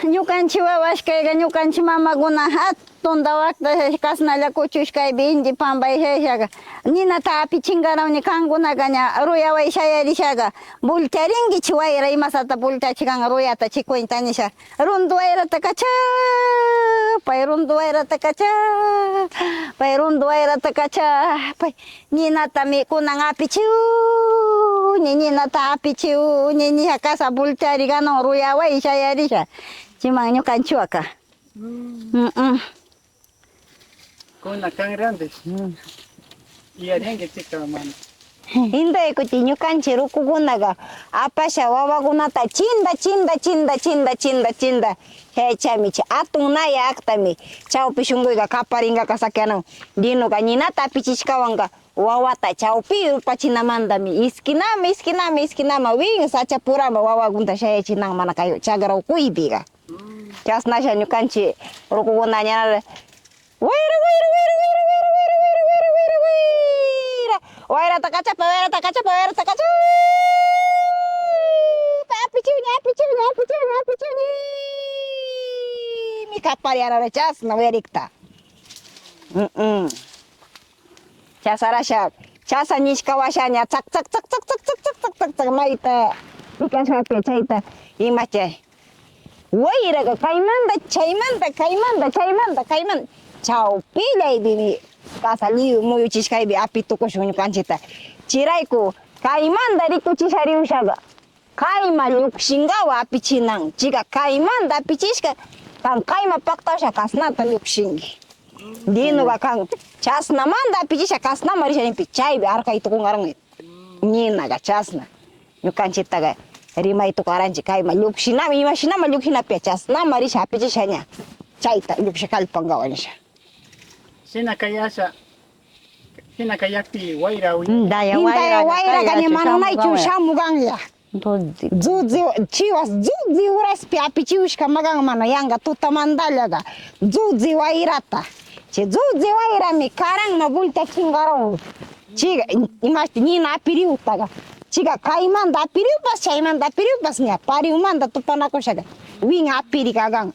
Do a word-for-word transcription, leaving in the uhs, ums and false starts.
Ñukanchi wawash kayqa, ñukanchi mamakuna hatun dawakta kasnalla kuchush kaypi inti pambay shayashaqa. Ninata apichinqarawña kankunakaña ruyaway shayarishaqa. Bullcharinkichi wayra, imasata bullchachikanqa ruyata chikuynta nisha. Rundu wayrata kacha, pay rundu wayrata kacha, pay rundu wayrata kacha, pay. Ninatami kunan apichiw, ni ninata apichiw, ni nisha kasa bullchariqanan ruyaway shayarisha. Chiman ñukanchiwaka. Mm, mm. Kuna kanranpis. Mm. Yarinki chika mana. Inday kuti ñukanchi rukukunaqa apasha wawakunata chinda, chinda, chinda. Chay chamichi atun naya aktami chawpi shunquyqa kaparinqa kasakiyanan. Dinuqa ninata apichishkawanqa wawata chawpi rupachinamantami iskinama, iskinama, iskinama win sachapurama wawakunata shayachinanmana kay chakraw kuypiqa. Chasnasha ñukanchi rukukunaña wayra, wayra, wayra. Wayrata kachapa, wayrata kachapa, wayrata kachapa. Apichiwña, apichiwña, apichiwña, apichiwña. Mi kaparyarara chasna wayarikta. Mm, mm. Chasarasha, chasa nishka washaña, tsak, tsak, tsak, mayta, rikashkapi chayta, ima chay. Wayraqa kaymanta, chaymanta, kaymanta, chaymanta, kaymanta. Chawpillaypimi kasa liyu muyuchishkaypi api tukushun ñukanchikta. Chayrayku kaymanta rikuchishari ushaqa. Kayma llukshinkawa apichinan. Chika kaymanta apichishka, kan kayma paktawasha kasnata llukshinki. Dinuqa kan chasnamanta apichisha kasnama risha ninpi chaypi arkay tukunqaran. Ninaqa chasna. Ñukanchiktaqa rimay tukaranchik kayma llukshinama, imashinama llukshinapi chasnama risha apichishaña. Chayta lluksha kallpankawa nisha. Shina kayasha, shina kayakpi wayra wi- Daya Intaya wayraqa wayraqa kayasha, ñamanunaychu shamuqanya. Shamuqanya. Entonces, llullu, chiwas llullu uraspi apichiwashka makan mana yanqa tutamantallaqa. Llullu wayrata. Chay llullu wayrami karanma bullchachinqaraw. Chika, imashti nina apiriwtaqa. Chika kaymanta apiriwpas, chaymanta apiriwpas ña pariwmanta tupanakushaka. Win apiri kakan.